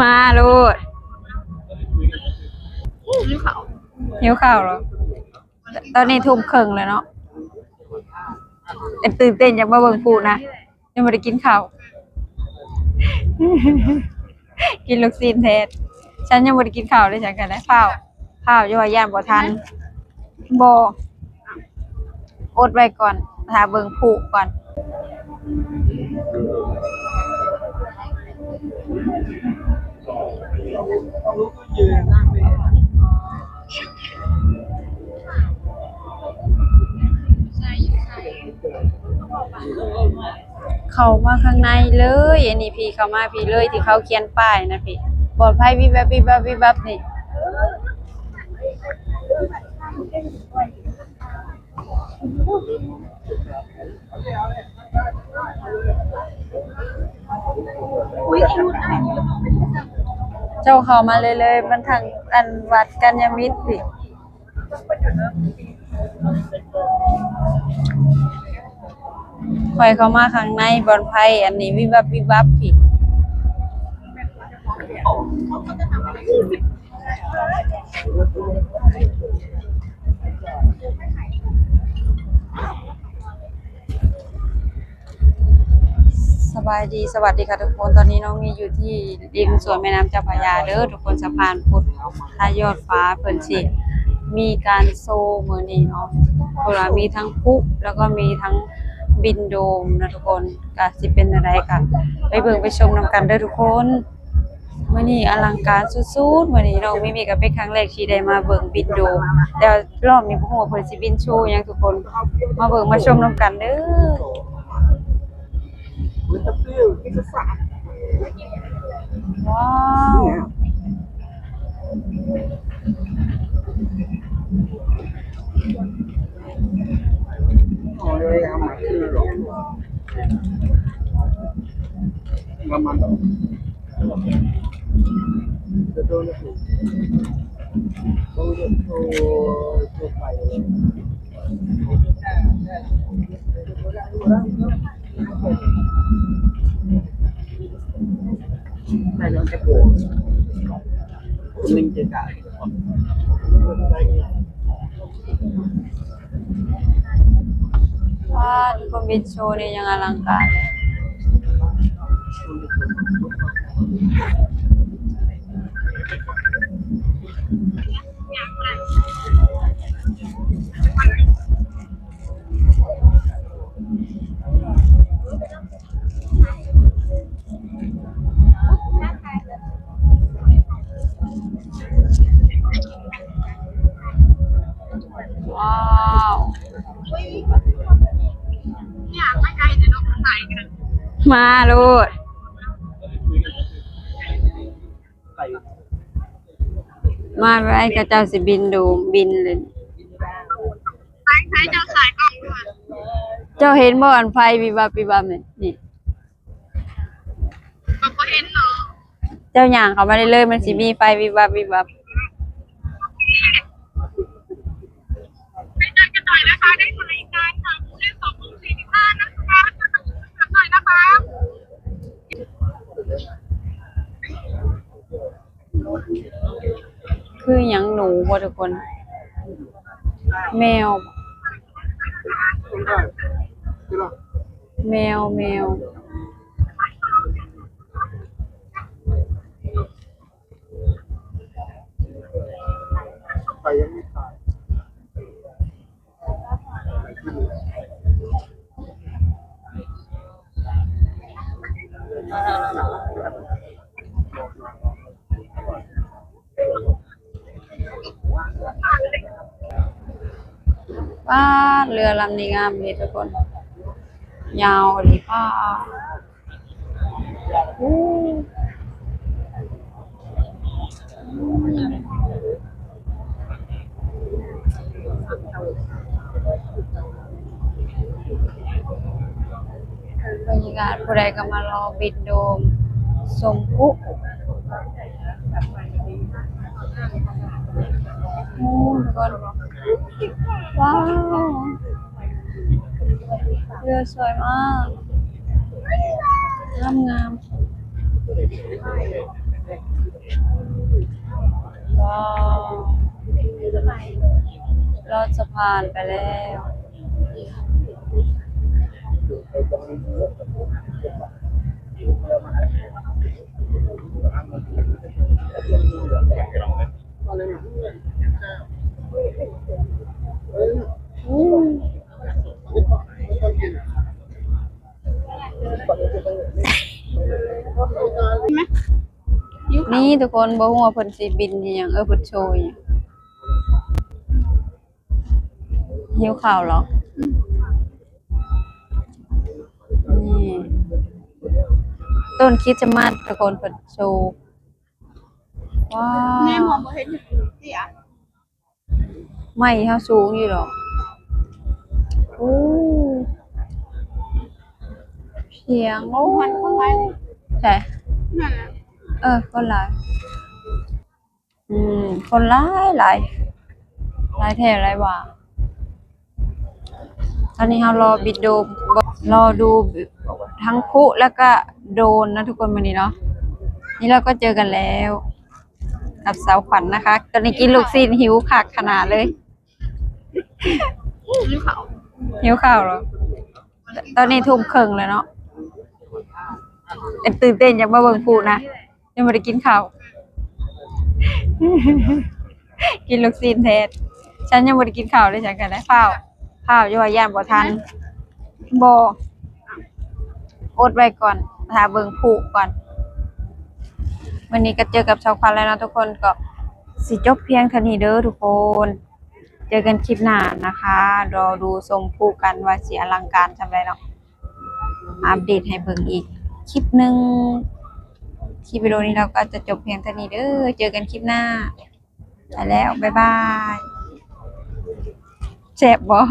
ມາໂລດ ຫິວເຂົ້າ ຫິວເຂົ້າເນາະ. ຕອນນີ້ທຸ່ມເຄິ່ງແລ້ວເນາະ ເປັນຕື່ນເຕັ້ນຢາກມາເບິ່ງພລຸນະ. ຍັງບໍ່ໄດ້ກິນເຂົ້າ ກິນລູກຊີ້ນແທນ. ສັນຍັງບໍ່ໄດ້ກິນເຂົ້າເລີຍ ສັນກໍໄດ້ຟ້າວ ຟ້າວຢູ່ວ່າຢ້ານບໍ່ທັນ. ບໍ່ ອົດໄວ້ກ່ອນ ຖ້າເບິ່ງພລຸກ່ອນ. ເຂົ້າມາຂ້າງໃນເລີຍ ອັນນີ້ພີ່ ເຂົ້າມາພີ້ເລີຍ ທີ່ເຂົາຂຽນປ້າຍນະພີ່ ປອດໄພ ວິບວັບ ວິບວັບ ວິບວັບນີ້. ເຈົ້າເຂົ້າມາເລີຍໆ ມັນທາງອັນວັດກັນຍາມິດພີ້. ຂ້ອຍເຂົ້າມາຂ້າງໃນບ່ອນໄພ ອັນນີ້ວິບວັບວິບວັບພີ້. ສະບາຍດີ ສະຫວັດດີຄ່ະທຸກຄົນ. ຕອນນີ້ນ້ອງມີຢູ່ທີ່ລິມສວນແມ່ນ້ຳເຈົ້າພະຍາເດີທຸກຄົນ. ສະພານພຸດທະຍອດຟ້າເພິ່ນຊິມີການໂຊມື້ນີ້ເນາະ ເພາະວ່າມີທັງພລຸ ແລ້ວກໍມີທັງບິນໂດມນະທຸກຄົນ. ກະຊິເປັນແນວໃດ ກະໄປເບິ່ງໄປຊົມນຳກັນເດີທຸກຄົນ. ມື້ນີ້ອະລັງການສຸດໆ ມື້ນີ້ນ້ອງມີມີກະເປັນຄັ້ງແລກທີ່ໄດ້ມາເບິ່ງບິນໂດມ ແຕ່ລອບນີ້ບໍ່ຮູ້ວ່າເພິ່ນຊິບິນໂຊຫຍັງທຸກຄົນ. ມາເບິ່ງມາຊົມນຳກັນເດີ. ວ້າວ ວ້າວ ທຸກຄົນ ບິນໂຊນີ້ຍັງອະລັງການເລີຍ. ວ້າວ ມາໂລດ. ມາໄວ້ ຂະເຈົ້າຊິບິນໂດມ ບິນເລີຍ. ເຈົ້າເຫັນບໍ່ ອັນໄຟວິບວັບວິບວັບນີ້? ນີ້ ເຈົ້າຍ່າງເຂົ້າມາເລື້ອຍໆ ມັນຊິມີໄຟວິບວັບວິບວັບ. ຄືຫຍັງ ໜູບໍ່ທຸກຄົນ? ແມວ ແມວ ແມວ. ປາດ ເຮືອລຳນີ້ງາມເດທຸກຄົນ ຍາວອີ່ຫຼີ ປາດ. ໂອ້ ບັນຍາກາດ ຜູ້ໃດກໍມາລໍບິນໂດມຊົມພລຸ. ໂອ້ ທຸກຄົນ ວ້າວ ເຮືອສວຍມາກ ງາມໆ. ວ້າວ ລອດສະພານໄປແລ້ວ. ນີ້ທຸກຄົນ ບໍ່ຮູ້ວ່າເພິ່ນຊິບິນອີ່ຫຍັງ ເອີ ເພິ່ນໂຊອີ່ຫຍັງ. ຫິວເຂົ້າເຫລອ? ນີ້ ຕົ້ນຄຣິດສະມາດ ທຸກຄົນ ເພິ່ນໂຊ. ວ້າວ ແມ່ນບໍ່ເຫັນຢູ່ຕິອະ ໄມ້ເຮົາສູງຢູ່ດອກ. ໂອ້ ພຽງ ໂອ້ ມັນຄົນຫຼາຍ ໃສ ນັ້ນນະ ເອີ ຄົນຫຼາຍ. ອືມ ຄົນຫຼາຍຫຼາຍ ຫຼາຍແທ້ຫຼາຍວ່າ. ຕອນນີ້ເຮົາລໍບິດໂດມ ລໍດູທັງພລຸ ແລ້ວກະໂດຣນເນາະທຸກຄົນ ມື້ນີ້ເນາະ. ນີ້ເຮົາກໍເຈີກັນແລ້ວກັບສາວຂວັນນະຄະ. ຕອນນີ້ກິນລູກຊີ້ນ ຫິວຄັກຂະໜາດເລີຍ. ຫິວເຂົ້າ ຫິວເຂົ້າເຫລອ? ຕອນນີ້ທຸ່ມເຄິ່ງແລ້ວເນາະ. ເອັນ ຕື່ນເຕັ້ນຢາກມາເບິ່ງພລຸນະ ຍັງບໍ່ໄດ້ກິນເຂົ້າ ກິນລູກຊີ້ນແທນ. ສັນຍັງບໍ່ໄດ້ກິນເຂົ້າເລີຍ ສັນກໍໄດ້ຟ້າວ ຟ້າວຢູ່ວ່າຢ້ານບໍ່ທັນ. ບໍ່ ອົດໄວ້ກ່ອນ ຖ້າເບິ່ງພລຸກ່ອນ. ມື້ນີ້ກໍເຈີກັບສາວຂວັນແລ້ວເນາະທຸກຄົນ ກໍຊິຈົບພຽງເທົ່ານີ້ເດີທຸກຄົນ. ເຈີກັນຄລິບໜ້ານະຄະ ລໍດູຊົມພລຸກັນວ່າຊິອະລັງການສ່ຳໃດເນາະ. ອັບເດດໃຫ້ເບິ່ງອີກຄລິບໜຶ່ງ. ຄລິບວິດີໂອນີ້ເຮົາກໍຈະຈົບພຽງເທົ່ານີ້ເດີ. ເຈີກັນຄລິບໜ້າ. ໄປແລ້ວ ບາຍບາຍ. ແຊບບໍ່?